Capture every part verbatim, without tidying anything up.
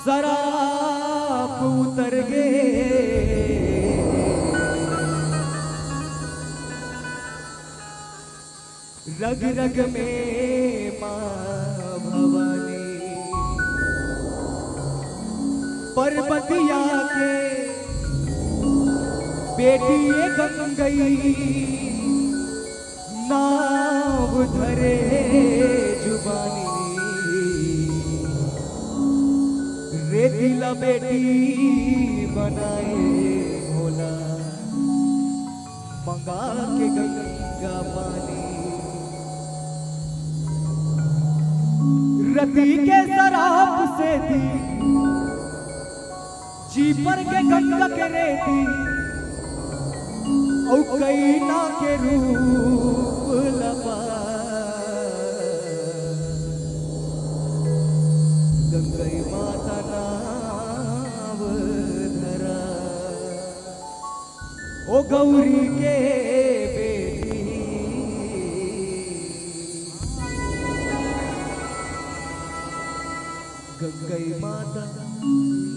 सराप उतर गे रग रग में माँ भवानी। पर्वतिया के बेटी ये गंगई, नाव धरे जुबानी। रेती ला बेटी बनाए भोला, मंगा के गंगा पानी। रती के सराप सेती चीपर के गंगा के रेती, अउ कई ना के रूप लपा। गंगई माता नाव धरा, ओ गौरी के बेटी। गंगई माता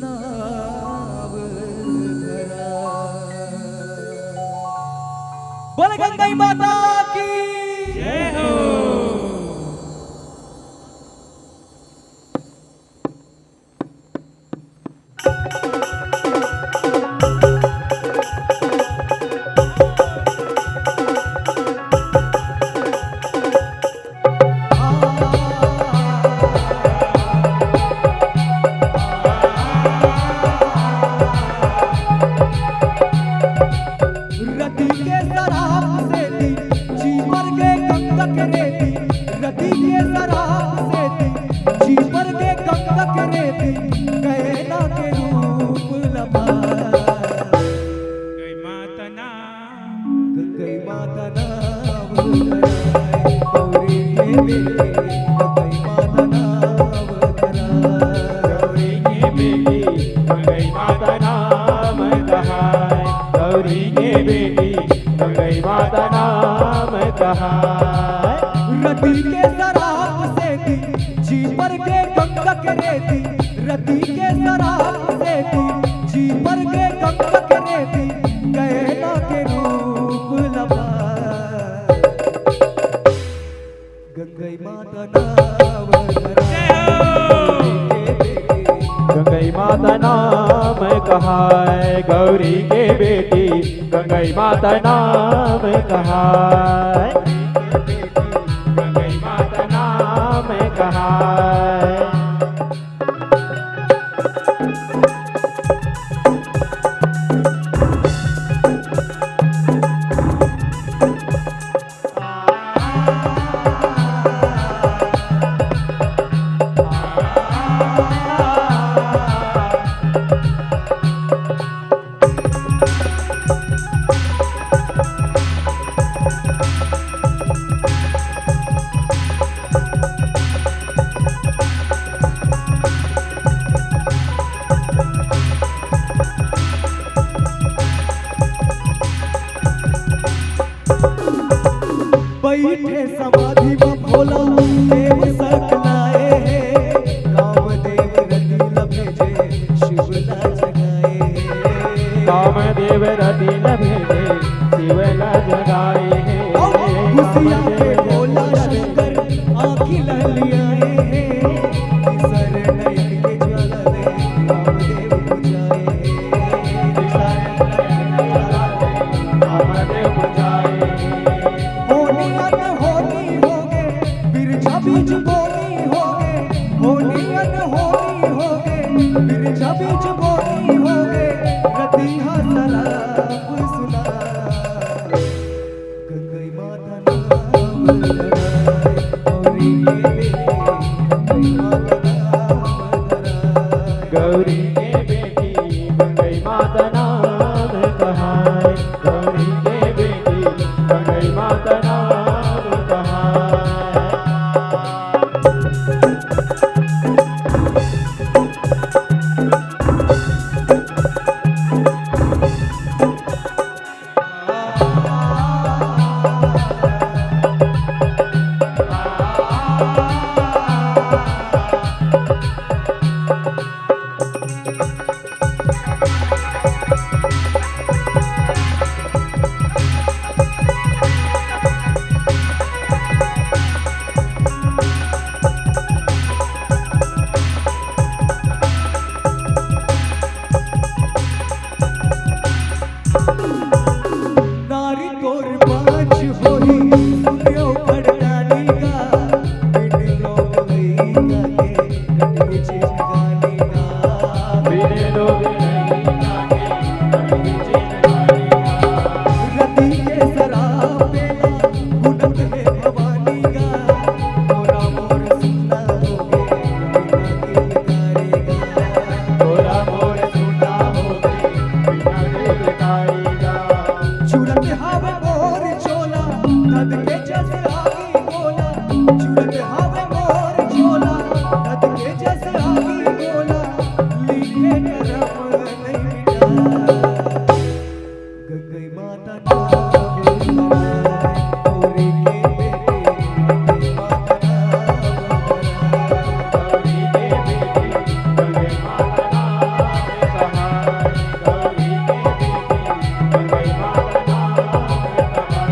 नाव धरा। बोल गंगई माता की जय हो। रति के सराप सेती, चीपर के गंगा के रेती। रति के सराप सेती, चीपर के गंगा के रेती। गहना के रूप लमा। गंगई माता ना गंगई माता नाव धराय, गौरी के बेटी, गंगई माता नाव धराय। गौरी के बेटी, गंगई माता नाव धराय। गौरी के बेटी, गंगई माता नाव धराय। रति के सराप सेती, चीपर के गंगा के रेती। रति के सराप सेती, चीपर के गंगा के रेती। गहना के रूप लमा। गंगई माता नाव धराय। गंगई माता नाम कहाय, गौरी के बेटी, गंगई माता नाम कहाय। गंगई माता नाम कहाय। बइठे समाधि म भोला देव सकलाए हे, कामदेव रति ल भेजे शिव ल जगाए हे। कामदेव रति ल भेजे शिव ल जगाए हे। घुसिया के भोला शंकर आँखी ललियाए हे, तीसर नयन के ज्वाला ले कामदेव बुझाए हे। तीसर नयन के ज्वाला ले कामदेव बुझाए हे। होनी अनहोनी होगे, बिरछा बीच बोनी होगे। होनी अनहोनी होगे, बिरछा बीच बोनी होगे। रतिहा सराप सुना। गंगई माता नाम धराय, गौरी के बेटी, गंगई माता नाम धराय। गौरी के बेटी, गंगई माता नाम कहाय। गौरी के बेटी, गंगई माता नाम कहाय। चिन गाली गा। बिने लोग नहीं जाने, कभी चिन गाली गा। रति के शराब पेला, गुनत हे भवानी गा। मोरा मोर सुना होगे, बिना दिल गारी गा। मोरा मोर सुना होगे, बिना दिल गारी गा। चुरत हावे मोर चोला, धध के जस आगी गोला। चुरत हावे मोर चोला, धध के जस आगी गोला। लिखे करम नहीं मिटा। गंगई माता नाम धराय, गौरी के बेटी, गंगई माता नाम धराय। गौरी के बेटी, गंगई माता नाम धराय। गौरी के बेटी, गंगई माता नाम धराय।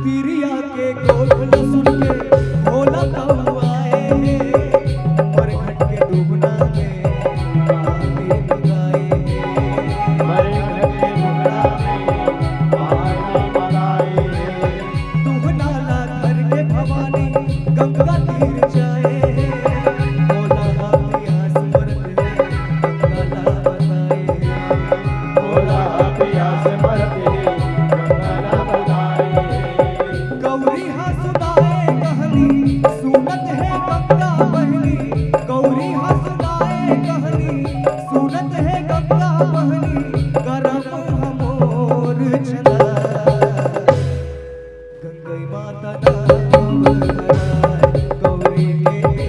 तिरिया के गोठ ल सुन के भोला बाबू आए हे। मरघट के दुहना में पानी मंगाए हे। मरघट के दुहना में पानी मंगाए हे। दुहना ला धर के भवानी गंगा तीर जाए हे। भोला हा पियास मरत हे, गंगा ला बताए हे। भोला हा पियास मरत हे, गंगा ला बताए हे। गौरी हा सुनाए कहनी, सुनत हे गंगा बहनी। गौरी हा सुनाए कहनी, सुनत हे गंगा बहनी। करम हमोर चला। गंगई माता नाम धराय, गौरी के बेटी,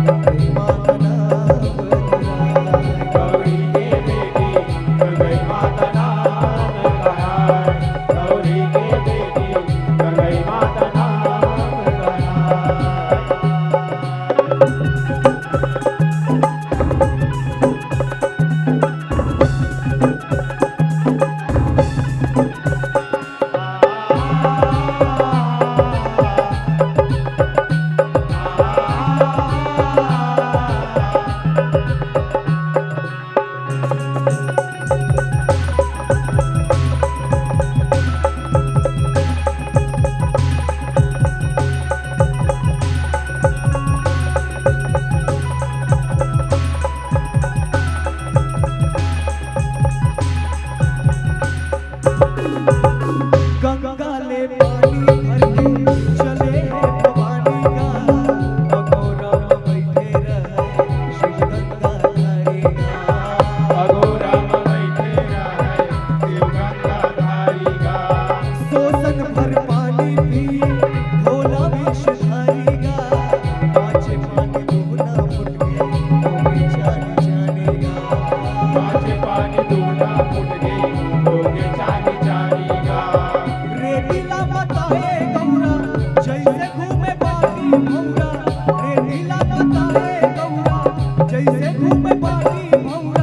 गंगई माता नाम धराय। गौरी के बेटी, गंगई माता नाम धराय। गौरी के बेटी, गंगई माता नाम धराय। गंगा ले पानी भर के चले हे भवानी गा। अघोरा म बइठे रहय शिव गंगाधारी गा। अघोरा म बइठे रहय शिव गंगाधारी गा। सोसन भर पानी पिए भोला वेशधारी गा। पाछे पानी दुहना फुट गे, होगे चानी चानी गा। पाछे पानी दुहना फुट गे, होगे चानी चानी गा। रेती ला बताए गौरा, जइसे घूमे बाड़ी भौरा। रेती ला बताए गौरा, जइसे घूमे बाड़ी भौरा।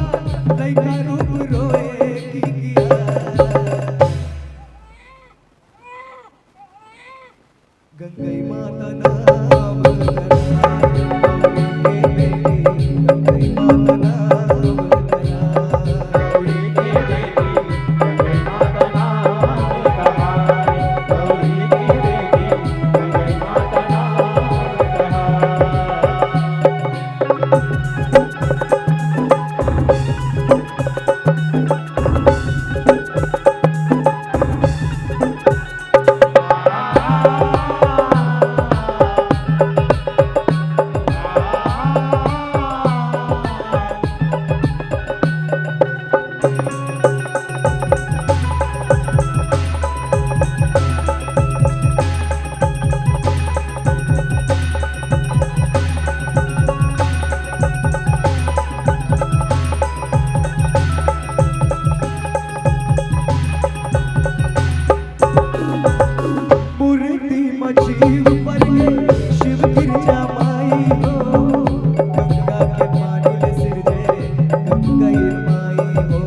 गंगई माई हो।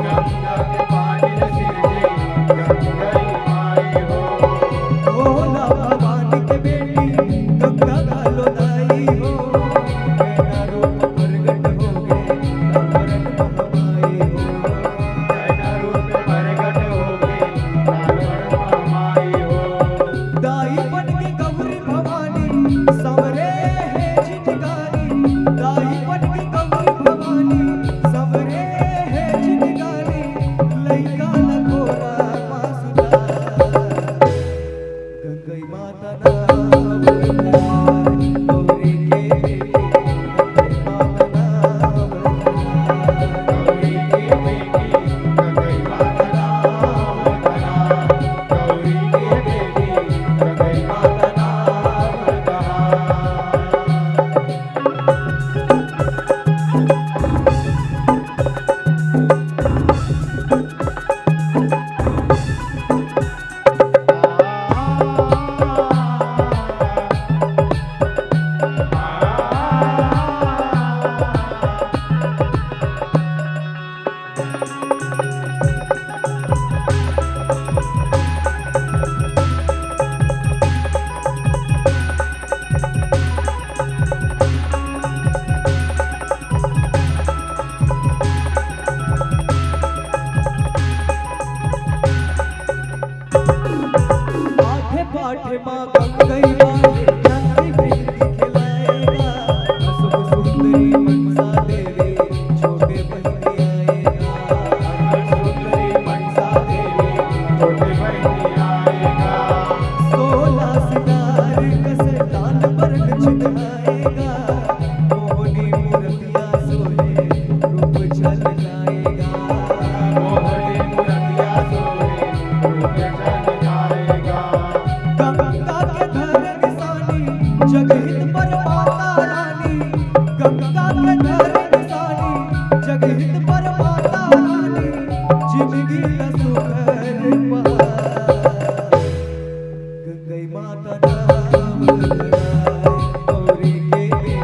गंगा के पानी ल सिरजे गंगई माई हो। भोला भवानी के बेटी गंगा घलो दाई हो। नैना रूप प्रगट होगे कामरन महामाई हो। नैना रूप प्रगट होगे कामरन महामाई हो। दाई बन के गौरी भवानी संवरे हे जिनगानी। दाई बन के गौरी भवानी संवरे हे जिनगानी। लइका ल घोरा माँ सुता। गंगई माता नाम धराय, गौरी के बेटी गंगई माता नाम धराय। गौरी के बेटी गंगई माता नाम धराय। गौरी के बेटी गंगई माता नाम धराय। पाठे पाठे माँ गंगई वाले नंदी बिंदी खिलाएगा। असुर सुंदरी मनसा देवी छोटे बहिनी आएगा। असुर सुंदरी मनसा देवी छोटे बहिनी आएगा। सोलह सिंगार कस लाल वरण चिन्हाएगा। मोहनी मूरतिया सोहे रूप झलकाएगा। मोहनी मूरतिया सोहे रूप झलकाएगा। गंगा के धर निशानी जगहित पर माता रानी। गंगा के धर निशानी जगहित पर माता रानी। जिनगी ला सुघर पहाड़। गंगई माता नाम धराय, गौरी के बेटी,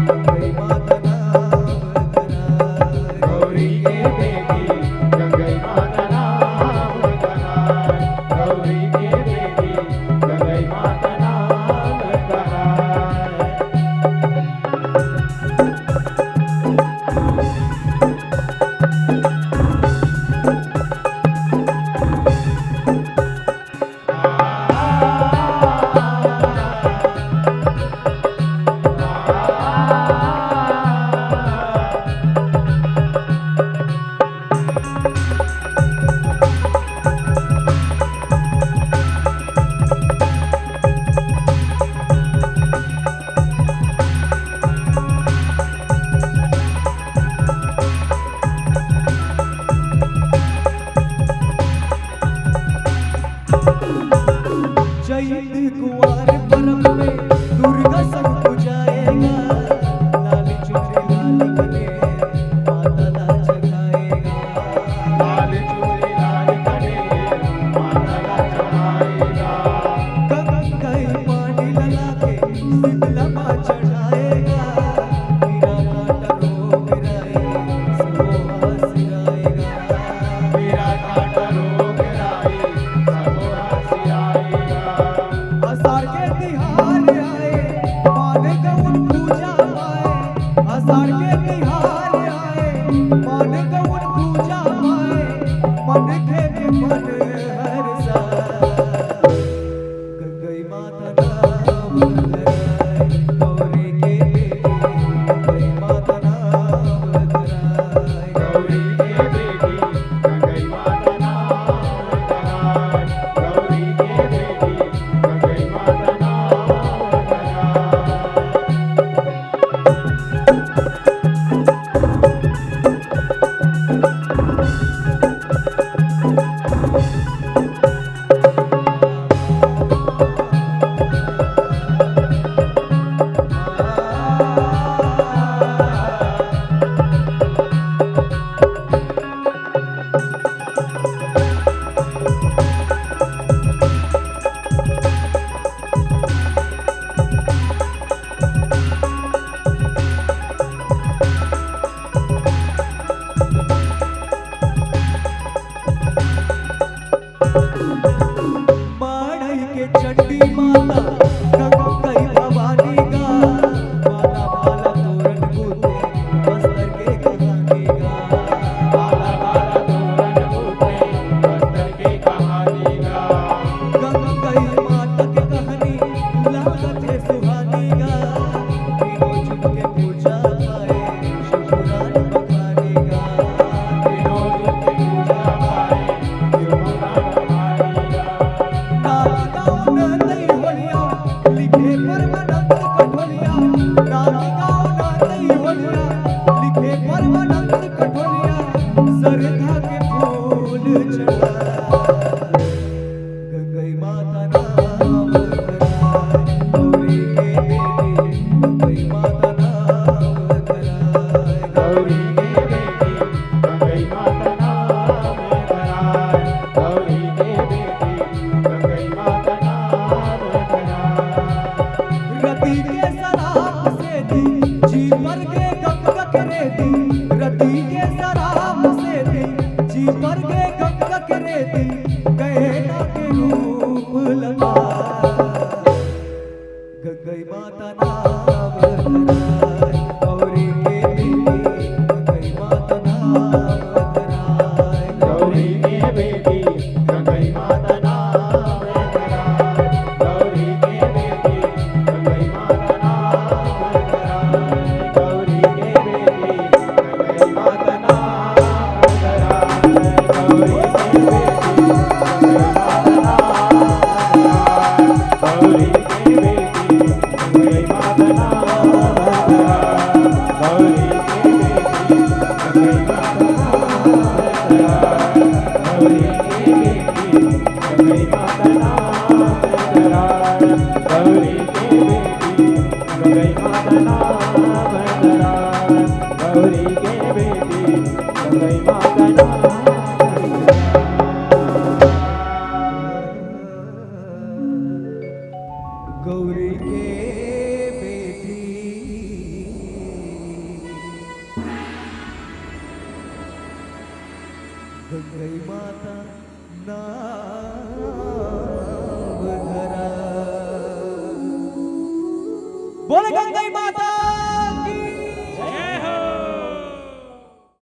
गंगई माता नाम धराय। गौरी के बेटी, गंगई माता नाम धराय। गौरी के बेटी, गंगई माता नाम धराय। चैत कुंवार परब में दुर्गा सब पूजाएगा। लाल चुनरी लाल कनेर माता ला चढ़ाएगा। लाल चुनरी लाल कनेर माता ला चढ़ाएगा। गंगई पानी लगा के शीतला माँ चढ़ाएगा। मेरा कांटा रोग राई सबो हंस जाएगा। मेरा कांटा रोग राई सबो हंस जाएगा। आषाढ़ के तिहार आए, मान गउन पूजा पाए। आषाढ़ के तिहार आए, मान गउन पूजा पाए। मन खेत मन हर साल गंगई माता नाम धराय, गौरी के बेटी गंगई माता नाम धराय। गौरी के बेटी गंगई माता नाम धराय। गौरी के बेटी गंगई माता नाम धराय। आनंद कठोरिया सरधा के फूल चढ़ाए। गंगई माता नाम धराए, गौरी के बेटी, गंगई माता नाम धराए। गौरी के बेटी, गंगई माता नाम धराए। गौरी के बेटी, गंगई माता नाम धराए। रति के शराब से दी, जी पर के गक गक रे दी। रति के शराब से दी, जी पर के गक गक रे दी। गहना के रूप लगा, गंगई माता नाम धराए। गौरी के बेटी, गंगई माता नाम धराए। गौरी के बेटी, गंगई माता नाम धराए। गौरी के बेटी, गंगई माता नाम धराए। गौरी के बेटी, गंगई माता नाम धराए। गौरी के बेटी, गंगई माता नाम धराए। गौरी के बेटी, गंगई माता नाम धराए। गौरी के बेटी, गंगई माता नाम धराए। गौरी के बेटी, गंगई माता नाम धराए। गौरी के बेटी, गंगई माता नाम धराए। गौरी के बेटी, गंगई माता नाम धराए। गौरी के बेटी, गंगई माता नाम धराए। बोले गंगई माता